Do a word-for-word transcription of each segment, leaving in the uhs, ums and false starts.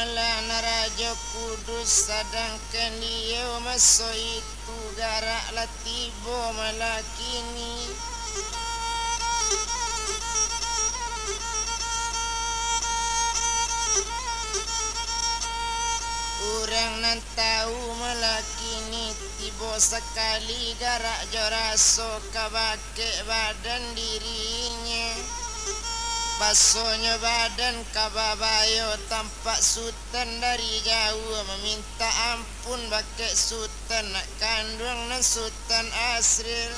Malah nan Rajo Kudus, sadangkan liau maso itu garak lah tibo malah kini. Urang nan tau malah kini tibo sakali garak jo raso ka bakeh badan dirinyo. Basonyo badan ka babayo tampak Sutan dari jauah mamintak ampun bakeh Sutan nak kanduang nan Sutan Asril.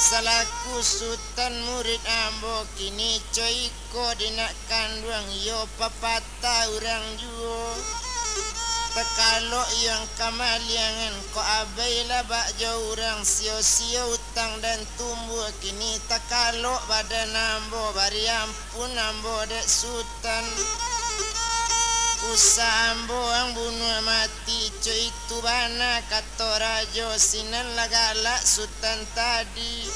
Salaku Sutan murid ambo kini co iko di nak kanduang iyo papatah urang juo. Takalok iyo ang kamaliangan kok abailah bak jo urang sio-sio utang dan tumbuah kini takalok badan ambo bari ampun ambo dek Sutan. Usah ambo ang bunuah mati, co itu bana kato rajo sinan lah galak Sutan tadi.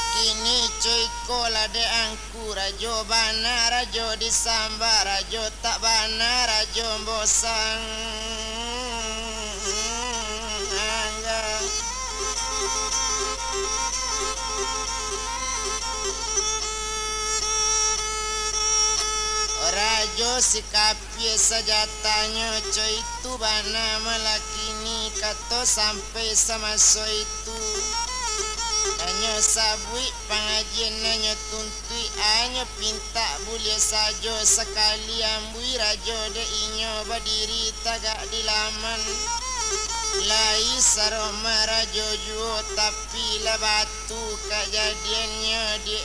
Kini co iko lah dek angku rajo bana rajo disambah rajo tak bana rajo bosang. Angga. Rajo si kapia sajatanyo co itu bana malah kini kato sampai samaso itu. Hanyo sabuik pangajian nan nyo tuntuik, hanyo pintak buliah sajo sakali ambuih rajo dek inyo badiri tagak di laman. Lai saromah rajo juo tapi lah batu kajadiannyo di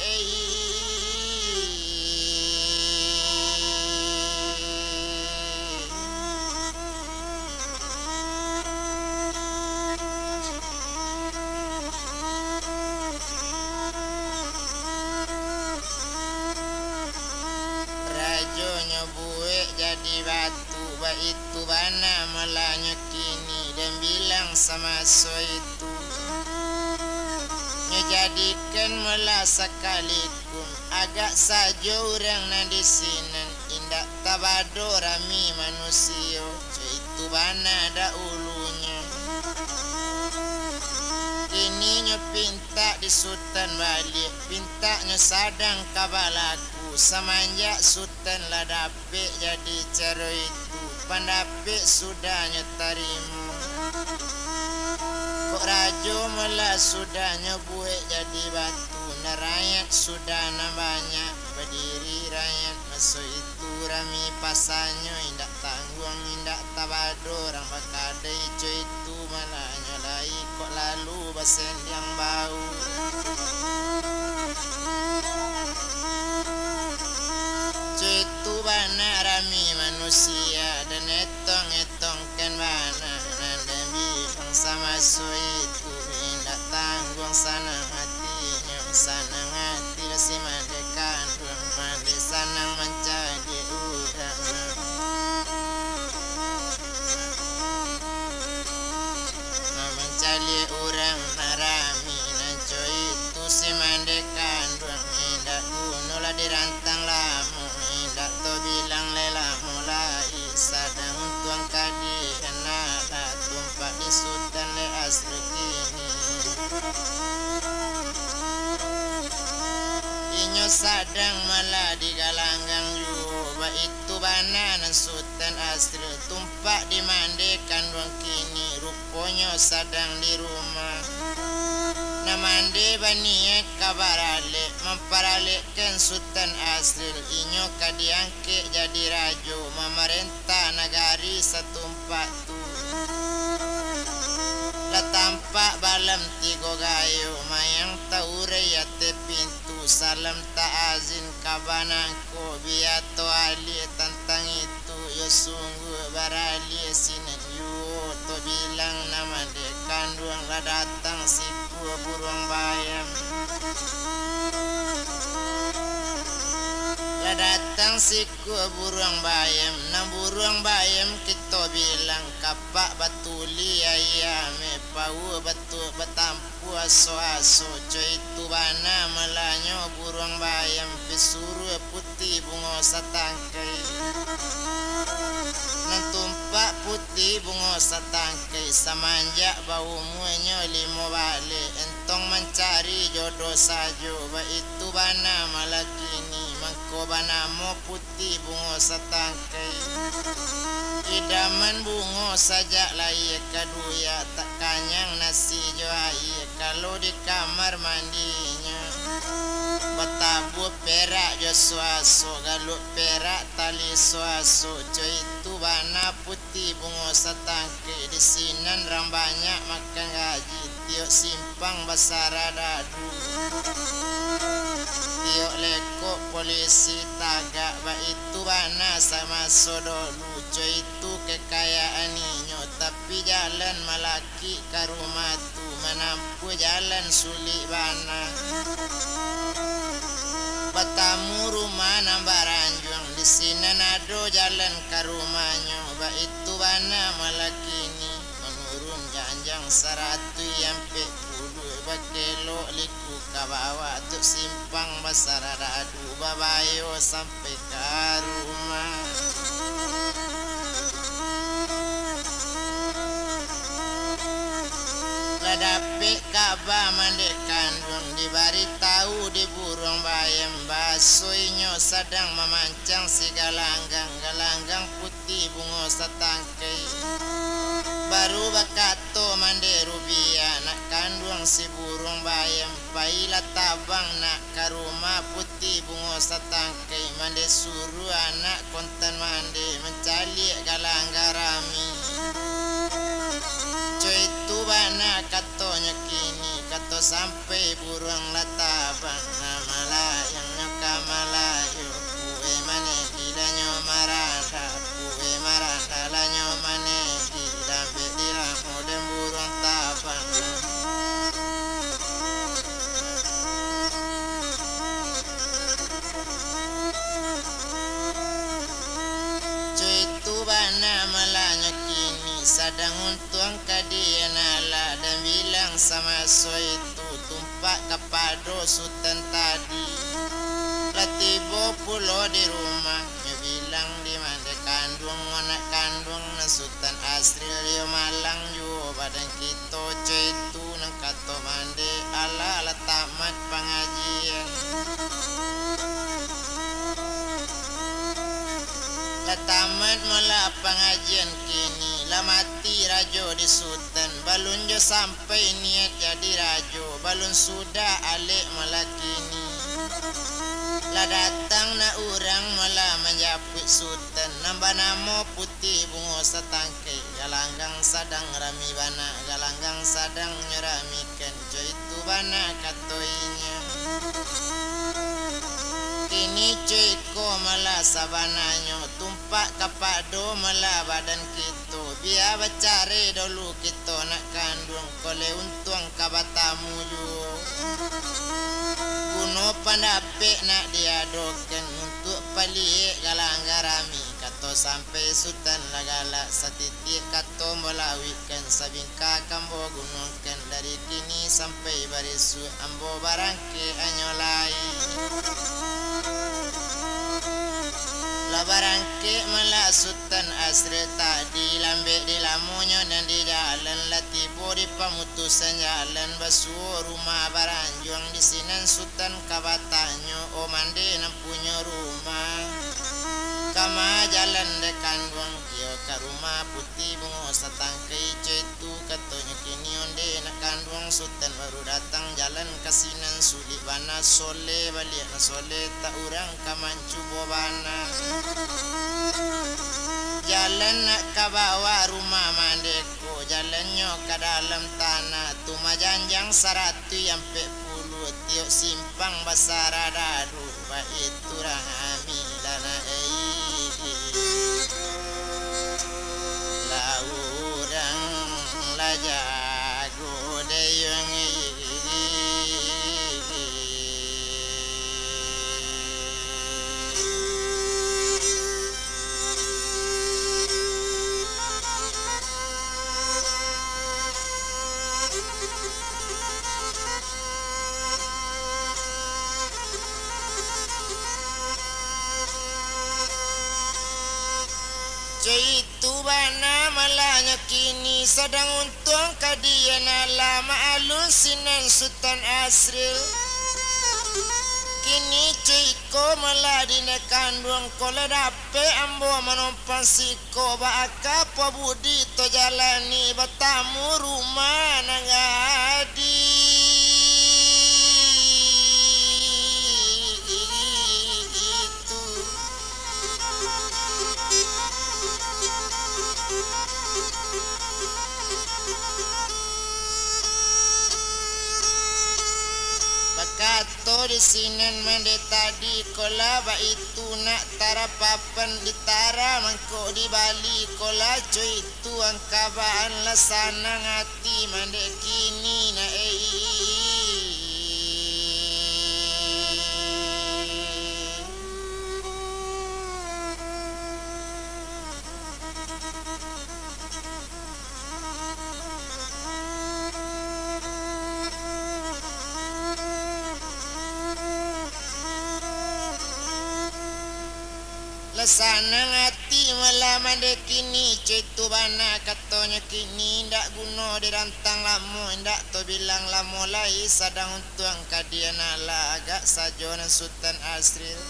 Rajonyo buek jadi batu, baitu bana malanyo kini dan bilang samaso itu. Nyo jadikan malah sakali Kun, agak sajo urang nan di sinan, indak tabado rami manusio, co itu bana dahulunyo. Kini nyo pintak di Sutan baliak, pintaknyo sadang ka balaku, samanjak Sutan lah dapek jadi caro itu, pandapek sudah nyo tarimo. Kok rajo malah sudah nyo buek jadi batu, nan rakyat sudah nan banyak badiri, rakyat maso itu rami pasanyo, indak tangguang, indak tabado, urang bakadai co itu malah nyo lai kok lalu basendiang bau. Co itu bana rami manusia, dan etong-etongkan bana nan demi bangsa maso itu. Indak tangguang sanang hatinyo, sanang hati lah si mandeh kanduang, mandeh sanang mancaliak urang. Mamancaliak urang nan rami, nan co itu si mandeh kanduang, indak guno lah dirantang lamo, indak tabilang lai lamo lai, sadang untuang ka dianaklah tumpak di Sutan lai Asri kini. Inyo sadang malah digalanggang juo, baitu bana nan Sutan Asri tumpak di mandeh kanduang kini, ruponyo sadang di rumah. Nan mandeh baniaik ka baralek, mamparalekkan Sutan Asri, inyo ka diangkek jadi rajo, mamarentah nagari satumpak tu. Lah tampak balam tigo gayo, mayang taurai ateh pintu, salam taazin ka banangko, bia taalie tantang itu, yo sungguah baralie sinan juo, tabilang nan mandeh kanduang lah datang sikua buruang bayam. Lah datang sikua buruang bayam, nan buruang bayam kito bilang kapak batuli ayam, eh, Paua batuak batampuah aso-aso, co itu bana malanyo buruang bayam, pisuruah putiah bungo satangkai. Nan tumpak putiah bungo satangkai, samanjak baumuanyo limo baleh, entong mancari jodoh sajo, baitu bana malah kini, mangko banamo putiah bungo satangkai. Idaman bungo sajak lahia, kaduya tak kanyang nasi jo aia, kalau di kamar mandinyo batabuah perak jo suaso, galuak perak tali suaso, co itu bana putiah bungo satangkai, di sinan rang banyak makan gaji, tiok simpang basarah dadu. Tiok lekok polisi tagak, baitu bana samaso dolu, co itu kekayaan inyo, tapi jalan malakik ka rumah tu, manampuah jalan sulik bana. Batamu rumah nan baranjuang, di sinan ado jalan ka rumahnyo, baitu bana malah kini, manurun janjang saratuih ampek puluah, bakelok liku ka bawah, tu simpang basarah dadu, babayo sampai ka rumah. Lah dapek kaba mandeh kanduang, dibaritahu di buruang bayam, baso inyo sadang mamancang si galanggang, galanggang putiah bungo satangkai. Baru bakato mandeh rubiah, nak kanduang si buruang bayam, pailah tabang nak ka rumah putiah bungo satangkai, mandeh suruah anak kontan mandeh, mancaliak galanggang rami. Co itu bana katonyo kini, kato sampai buruang lah tabang, nah, malayangnyo ka Malayu, pue maneh di danyo maranda, pue maranda lanyo maneh di lambek di lamo den buruang tabang. Co itu bana malanyo kini, sadang untuang ka dianala, dan bilang samaso itu tumpak kapado Sutan tadi. Lah tibo pulo di rumah, nyo bilang di mandeh kanduang, anak kanduang nan Sutan Asril, iyo malang juo badan kito, co itu nan kato mandeh, alah lah tamat pangajian. Lah tamat malah pangajian kini, lah mati rajo di Sutan, balun jo sampai niat jadi rajo, balun sudah alek malah kini. Lah datang nak urang malah manjapuik Sutan, nan banamo putiah bungo satangkai, galanggang sadang rami bana, galanggang sadang nyo ramikan, co itu bana kato inyo. Kini co iko malah sabananyo, tumpak kapado malah badan kito, bia bacarai dolu kito nak kanduang, koleh untuang ka batamu juo. Guno pandapek nak diadokan, untuak paliek galanggang rami, kato sampai Sutan lah galak, satitiak kato ambo lawikkan, sabingka ka ambo gunokan, dari kini sampai barisuak ambo barangkek anyo lai. Lah barangkek malah Sutan Asril tadi, lambek di lamonyo nan di jalan, lah tibo di pamutusan jalan, basuo rumah baranjuang, di sinan Sutan ka batanyo, "O mandeh nan punyo rumah, kama jalan dek kanduang?" "Iyo ka rumah putiah bungo satangkai, co itu," katonyo. Kini ondeh nak kanduang, Sutan baru datang, jalan ka sinan sulik bana, soleh baliak nan soleh, tak urang ka mancubo bana. Jalan nak ka bawah rumah mandeh ko, jalannyo ka dalam tanah, tu majanjang saratuih ampek puluah, tiok simpang basarah dadu, baitu rami lah nak, eh. Lah urang lah jago dayuang, eh. kini, sadang untuang ka dian alah maalun sinan Sutan Asril. Kini cuik ko malah dinekan duang ko lah dapek ambo manompang siko, baa ka pabudi to jalani batamu rumah nan gadih. Bakato di sinan mande tadi, ko lah baitu nak tarapapan ditara mangko dibali, ko lah cuik tu angkabaan lah sanang ati mande kini nak ei. Lah sanang ati malah mande kini, cuik tu bana katonyo kini, indak guno dirantang lamo, indak tabilang lamo lai, sadang untuang ka dian alah agak sajo nan Sutan Asril.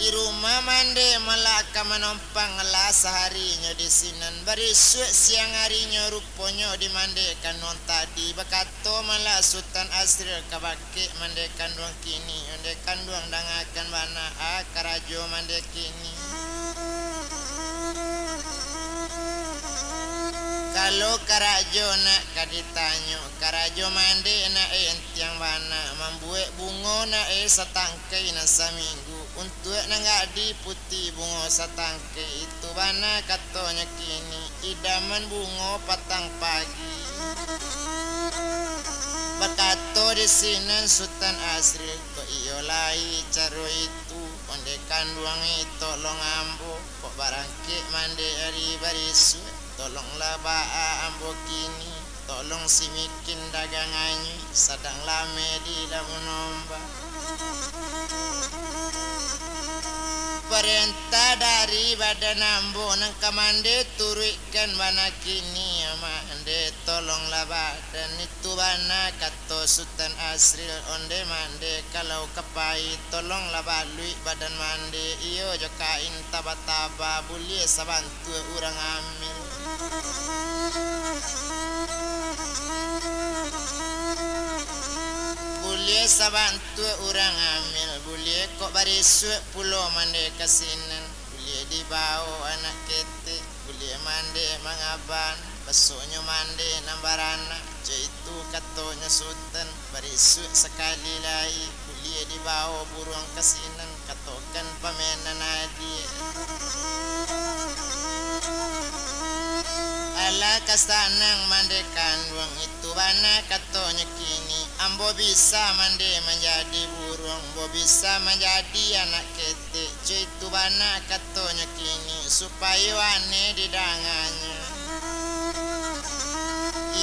Di rumah mande malah ka manompang lah saharinyo di sinan, barisuak siang arinyo ruponyo di mande kanduang tadi, bakato malah Sutan Asril ka bakeh mande kanduang kini, onde kanduang dangakan bana a karajo mande kini. Kalau karajo nak ka ditanyo, karajo mande nak e entiang bana, mambuek bungo nak e satangkai nan saminggu, untuak nan gadih putiah bungo satangkai, itu bana katonyo kini, idaman bungo patang pagi. Bakato di sinan Sutan Asril, kok iyo lai caro itu, onde kanduang e tolong ambo, kok barangkek mande ari barisuak, tolonglah baa ambo kini, tolong si mikin dagang anyuik, sadang lame di lamun ombak. Parentah dari badan ambo nan ka mande turuikkan bana kini, mande tolonglah badan itu bana, kato Sutan Asril, onde mande kalau ka pai, tolonglah baluik badan mande, iyo jo kain taba-taba, buliah sabantuak urang amil. Buliah sabantuak urang amil, buliah kok barisuak pulo mande ka sinan, buliah dibao anak ketek, buliah mande mangaban, basonyo mande nan baranak, jo itu katonyo Sutan, barisuak sakali lai, buliah dibao buruang ka sinan, katokan pamenan adiak. Alah ka sanang mande kanduang itu bana katonyo kini, ambo bisa mande manjadi buruang, ambo bisa manjadi anak ketek, cuik tu bana katonyo kini, supayo aneh didanganyo.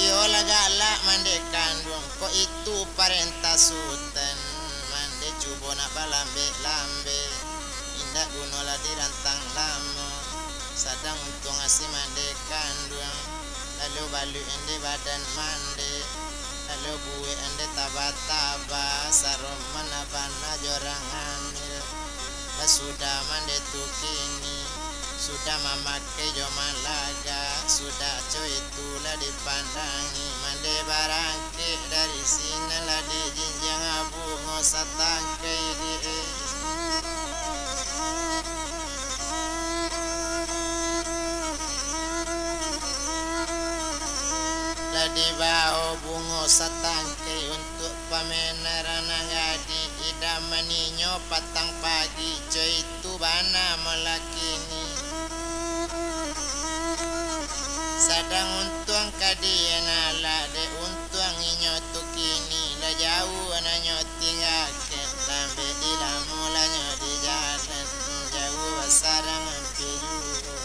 Iyo lah galak mande kanduang, kok itu parentah Sutan, mande cubo nak balambek-lambek, indak guno lah dirantang lamo, sadang untuang asi mande kanduang, lalu baluik ende badan mande, lalu buek ende taba-taba, saroman abana jo urang amil. Lah sudah mande tu kini, sudah mamakai jo malaga, sudah co itu lah dipandangi, mande barangkek dari sinan lah dijinjiang bungo satangkai di Lah dibao bungo satangkai untuak pamenaran nan gadih, idaman inyo patang pagi, co itu bana malah kini. Sadang untuang ka dian alah, dek untuang inyo tu kini lah jauah nan nyo tinggakan, lambek di lamo lah nyo di jalan, jauah basarang ampia juo.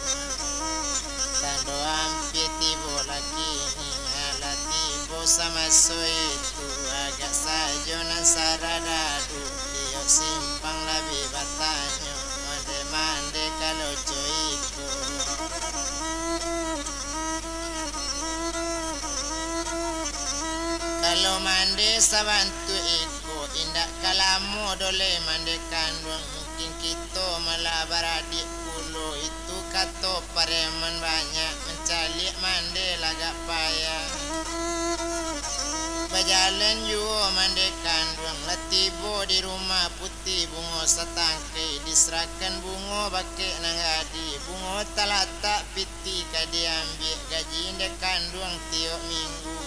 Tando ampia tibo lah kini, alah tibo samaso itu, agak sajo nan saradadu, tiok simpang lah bi batanyo, mande mande Sabantuak iko, indak ka lamo doh lai mandeh kanduang, mungkin kito malah baradiak pulo. Itu kato pareman banyak, mancaliak mandeh lagak payah. Bajalan juo mandeh kanduang, lah tibo di rumah Puti Bungo satangkai, diserahkan Bungo bakeh nan gadih. Bungo talatak piti ka diambiak gaji ndeh kanduang tiok minggu.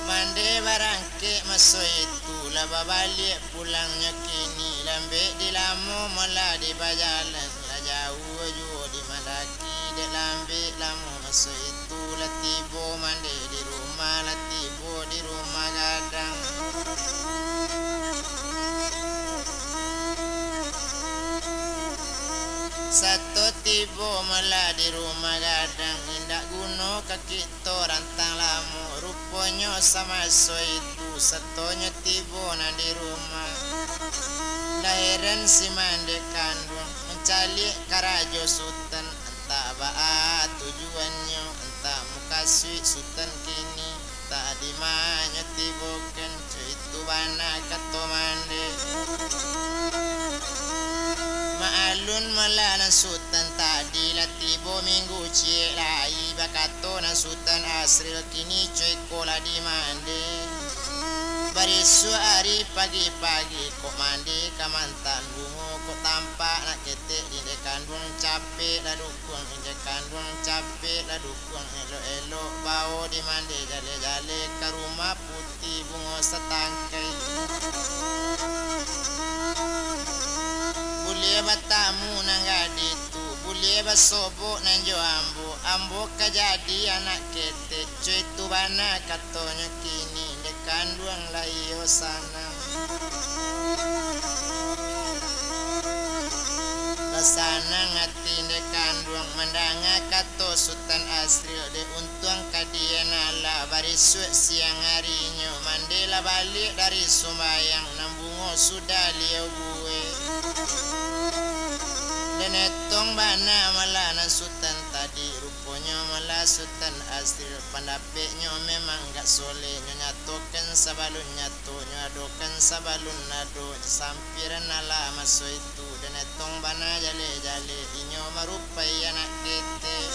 Mandeh barangkek maso itu, lah babaliak pulangnyo kini, lambek di lamo malah di bajalan, lah jauah juo di mandaki, dek lambek lamo maso itu, lah tibo mandeh di rumah, lah tibo di rumah gadang. Sato tibo malah di rumah gadang, indak guno ka kito rantang lamo. Ruponyo samaso itu, satonyo tibo nan di rumah, lah heran si mandeh kanduang, mancaliak karajo Sutan, antah baa tujuannyo, antah mukasuik Sutan kini, antah di ma nyo tibokan. Cok itu bana kato mandeh. Maalun malah nan Sutan tadi, lah tibo minggu ciek lai, bakato nan Sutan Asril, kini cok iko lah di mandeh. Barisuak ari pagi-pagi, kok mandeh ka mantan Bungo, kok tampak nak ketek di ndeh kanduang, capek lah dukuang di ndeh kanduang, capek lah dukuang, elok-elok bao di mandeh, jaleh-jaleh ka rumah Puti Bungo satangkai. Buliah batamu nan gadih tu, buliah basobok nan jo ambo, ambo ka jadi anak ketek, cok itu bana katonyo kini, ndeh kanduang lah iyo sanang. Lah sanang ati ndeh kanduang mandanga kato Sutan Asril, dek untuang ka dian alah, barisuak siang arinyo, mandeh lah baliak dari sumbayang, nan Bungo sudah liau buek. Den etong bana malah nan Sutan tadi, ruponyo malah Sutan Asril, pandapeknyo memang agak soleh, nyo nyatokan sabalun nyato, nyo adokan sabalun ado, sampiran alah maso itu, den etong bana jaleh-jaleh, inyo marupai anak ketek.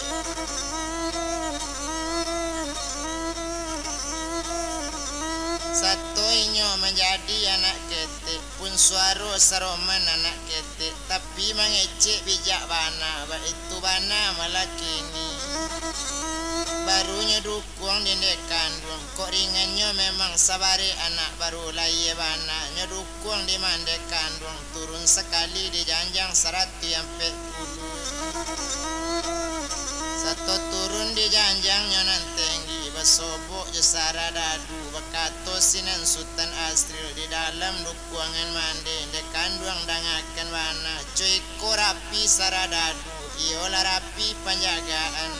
Sato inyo manjadi anak ketek, pun suaro saroman anak ketek, tapi mangecek bijak bana, baitu bana malah kini. Baru nyo dukuang di ndeh kanduang, kok ringannyo memang sabarek anak baru layie bana, nyo dukuang di mandeh kanduang, turun sakali di janjang saratuih ampek puluah. Sato turun di janjangnyo nan tenggi, basobok jo saradadu, bakato sinan Sutan Asril, di dalam dukuangan mandeh ndeh kanduang, dangakan bana, cok iko rapi saradadu, iyolah rapi panjagaan.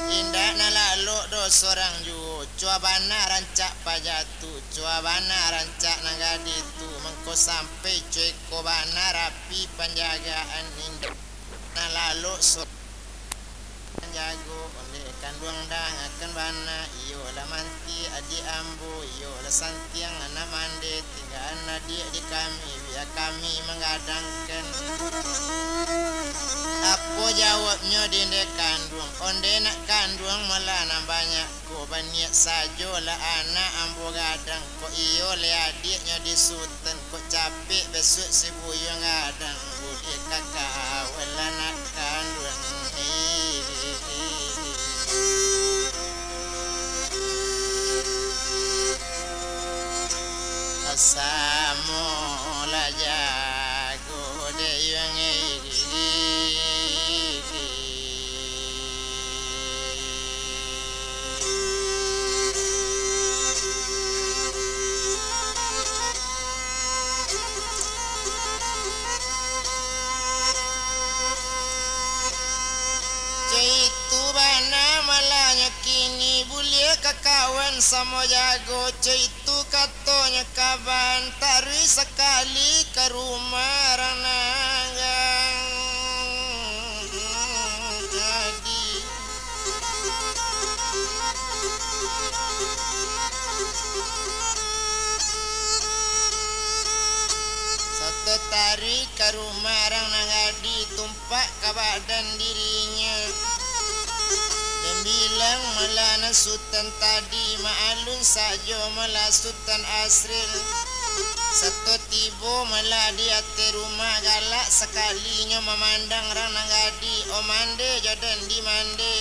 Indak nan lalok doh sorang juo, cua bana rancak paja tu, cua bana rancak nan gadih tu, mangko sampai cua iko bana rapi panjagaan, indak nan lalok so-, nan jago, ondeh kanduang dangakan bana, iyolah manti adiak ambo, iyolah santiang anak mandeh, tinggaan adiak di kami, bia kami manggadangkan. Apo jawabnyo di ndeh kanduang, ondeh nak kanduang malah nan banyak. Kok baniat sajo lah anak ambo gadang, kok iyo lai adiaknyo di Sutan, kok capek bisuak si buyuang gadang, buliah ka kawan lah nak kanduang. Samo lah jago dek yuang. Caitu bana malahnyo kini, buliah ka kawan samo jago, caitu katonyo kaban, taruih sakali ka rumah rang nanggang tadi. Ari ka rumah rang nan gadih, tumpak ka badan dirinyo. Den bilang malah nan Sutan tadi, maklum sajo malah Sutan Asril. Sato tibo malah di ateh rumah, galak sakalinyo mamandang rang nan gadih, o mande jo den di mande.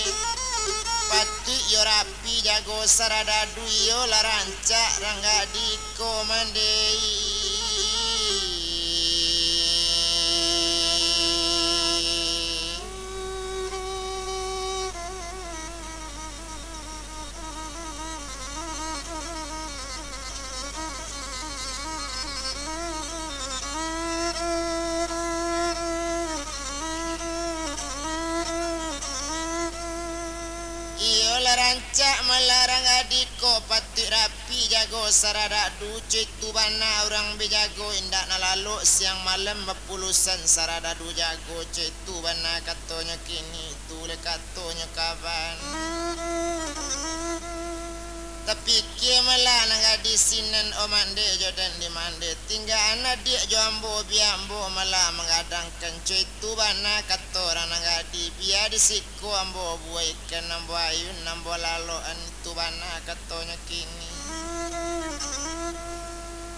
Patuik yo rapi jago saradadu, iyo lah rancak rang gadih ko mande. Iyo lah rancak malah rang gadih ko, patuik rapi jago saradadu, co itu bana urang bajago, indak nan lalok siang malam bapulusan saradadu jago, co itu bana katonyo kini, tu lah katonyo kaban. Tapikia malah nan gadih sinan, o mande jo den di mande, tinggaan adiak jo ambo, bia ambo malah manggadangkan, co itu bana kato rang nan gadih, bia di siko ambo buaikan, ambo ayun, ambo lalokan, itu bana katonyo kini.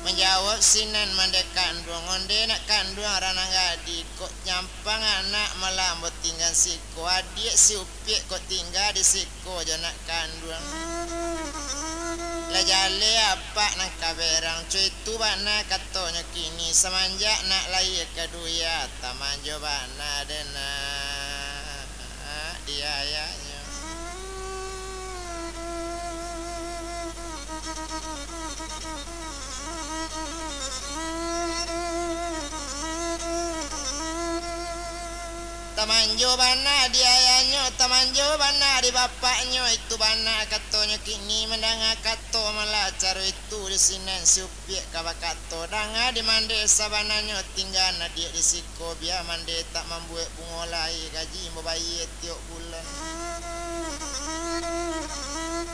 Manjawab sinan mande kanduang, onde nak kanduang rang nan gadih, kok nyampang anak malah ambo tingga siko, adiak si Upiak kok tingga di siko jo nak kanduang. Lah jaleh apak nan ka berang, co itu bana katonyo kini, samanjak nak lahia ka dunia, tamanjo bana den nak di ayahnyo. Tamanjo bana di ayahnyo, tamanjo bana di bapaknyo, itu bana katonyo kini, mandanga kato malah caro itu di sinan si Upiak ka bakato, danga di mande sabananyo, tinggaan adiak di siko, bia mande tak mambuek bungo lai, gaji ambo bayia tiok bulan.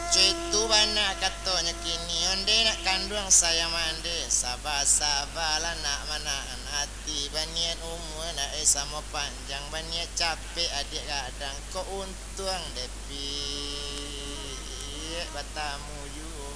Co itu bana katonyo kini, onde nak kanduang sayang mande, saba-sabalah nak manahan ati, baniat umua nak samo panjang, baniat capek adiak gadang, kok untuang dek Piak batamu juo.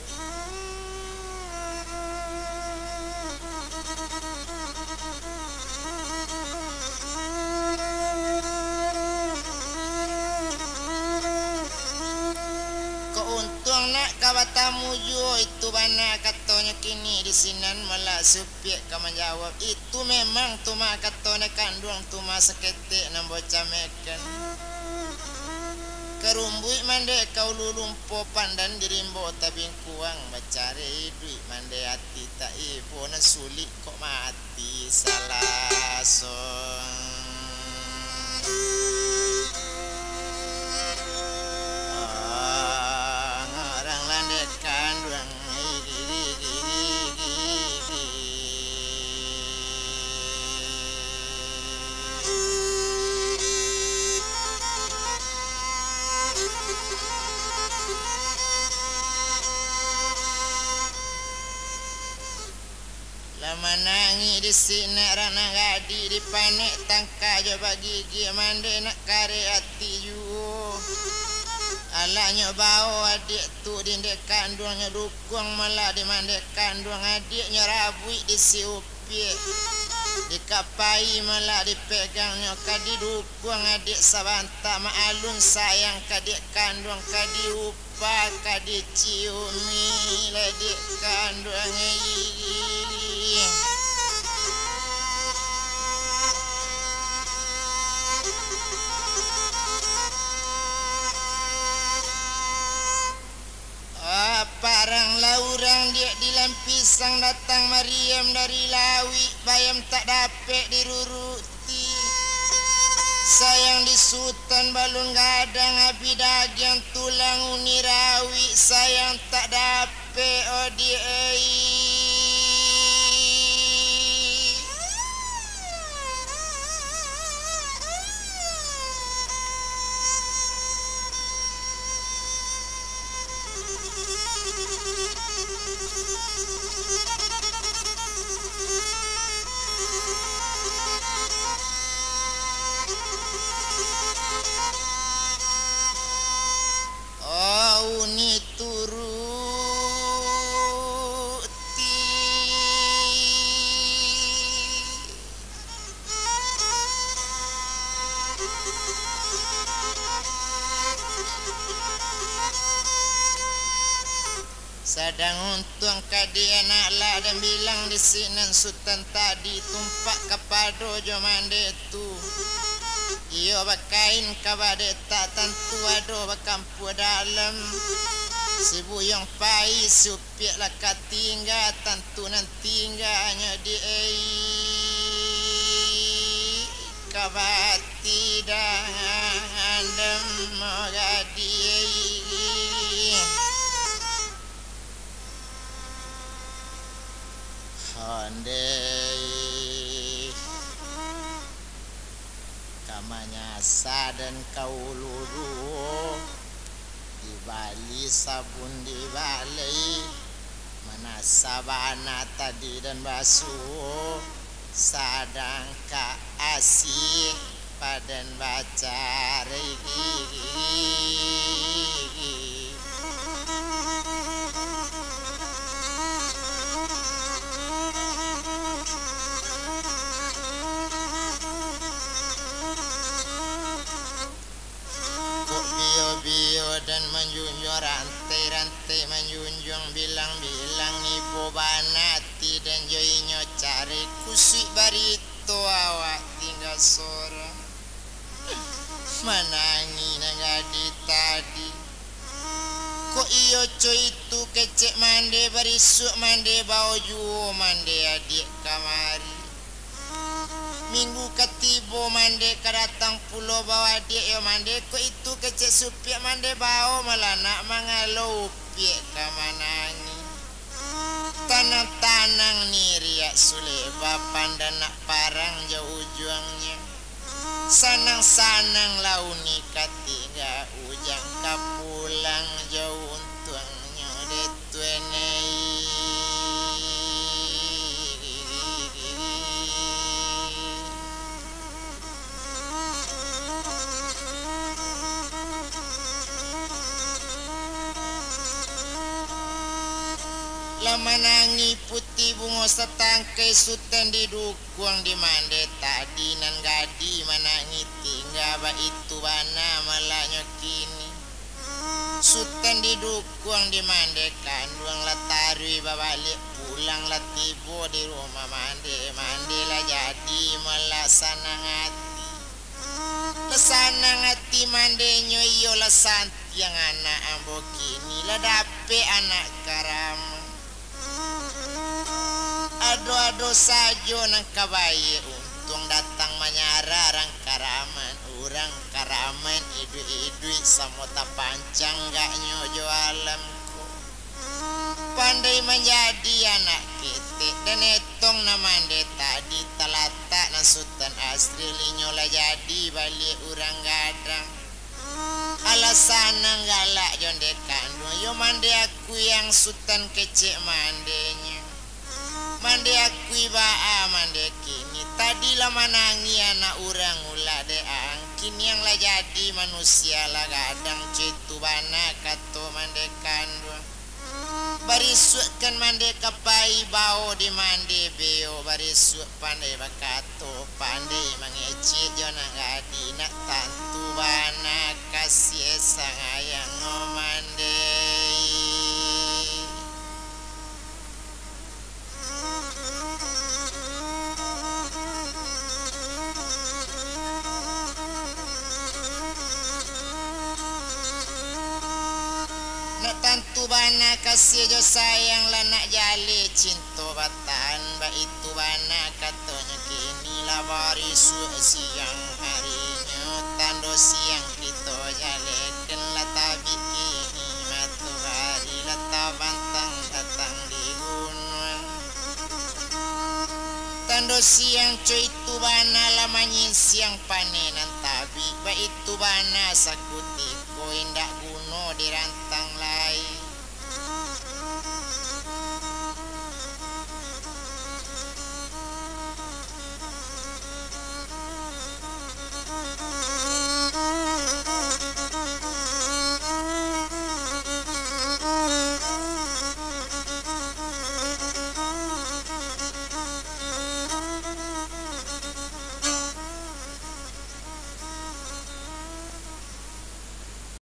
Kok untuang nak ka batamu juo, itu bana katonyo kini di sinan malah si Upiak ka manjawab, itu memang tu mah kato nak kanduang tu mah saketek nan ambo camehkan. Karumbuik mande ka ulu lumpo, pandan di rimbo tabing kuang, bacari iduik mande ati tak ibo, nan sulik kok mati salaso. Ah, ngarang landek kanduang. Lah manangih di sinan rang nan gadih, dipanek tangka jo bagigi, mande nak kareh ati juo. Alah nyo bao adiak tu di ndek kanduangnyo, dukuang malah di mandek kanduang adiaknyo, rabuik di si Upiak. Dikapai malah dipegangnyo, ka didukuang adiak sabanta, maalun sayang ka diak kanduang, ka diupa, ka diciumi lah diak kanduang. Ah, parang lah urang diak di lampisang, datang mariam dari lauik, bayam tak dapek diruruti. Sayang di Sutan balun gadang, abih dagiang tulang uni rawik, sayang tak dapek odi ei. Dang untuang ka di anak lah dan bilang di sinan Sutan tadi tumpak kapado jo mande tu. Iyo bakain ka badek tak tantu ado bakampuah dalam. Si buyuang pai si upiak lah ka tingga tantu nan tingganyo di ei. Kabati dangan demo gadie. Hondei. Ka manyasa dan ka ulu duo. Dibali sabun di balai, manasa bana tadi dan basuo, sadang ka asie padan bacarai. Kok bio-bio dan manjunjuang, rantai-rantai manjunjuang, bilang-bilang ibo bana ati dan jo inyo cari kusuik barito awak tingga sorang. Manangih nan gadih tadi. Kok iyo co itu kecek mande barisuak mande bao juo mande adiak kamari. Minggu ka tibo mande ka datang pulo bao adiak yo mande, kok itu kecek supiak mande bao malah nak mangalo upiak ka manangih. Tanang-tanang ni riak suleba pandan nak parang jo ujuangnyo. Sanang-sanang lah uni ka tingga ujang ka pulang jo untuangnyo dek tuanai. Lah manangih puti bungo satangkai Sutan di dukuang di mande tadi nan gadih manangih tingga baitu bana malahnyo kini. Sutan di dukuang di mande kanduang lah taruih babaliak pulang lah tibo di rumah mande, mande lah jadi malah sanang ati. Lah sanang ati mandenyo iyo lah santiang anak ambo kini lah dapek anak karaman. Ado-ado sajo nan ka baiak untuang datang manyarang karaman, urang karaman iduik-iduik samo tapancang gaknyo jo alam ko. Pandai manjadi anak ketek dan etong nan mande tadi talatak nan Sutan Asril inyo lah jadi baliak urang gadang. Alah sanang galak jo nde kanduang, yo mande akui ang Sutan kecek mandenyo. Mande akui baa mande kini, tadi lah manangih anak urang ulak dek ang, kini ang lah jadi manusia lah gadang co itu bana kato mande kanduang. Barisuakkan mande ka pai bao di mande beo, barisuak pandai bakato, pandai mangecek jo nan gadih, nak tantu bana kasiah sangayang no mande. Nak tantu bana kasiah jo sayang lah nak jaleh cinto batahan, baitu bana katonyo kini lah barisuak siang harinyo, tando siang kito jalehkan lah tabik kini matoari lah tabantang datang di gunuang. Tando siang co itu bana lah manyinsiang paneh nan tabik, baitu bana sakutiko indak guno dirantang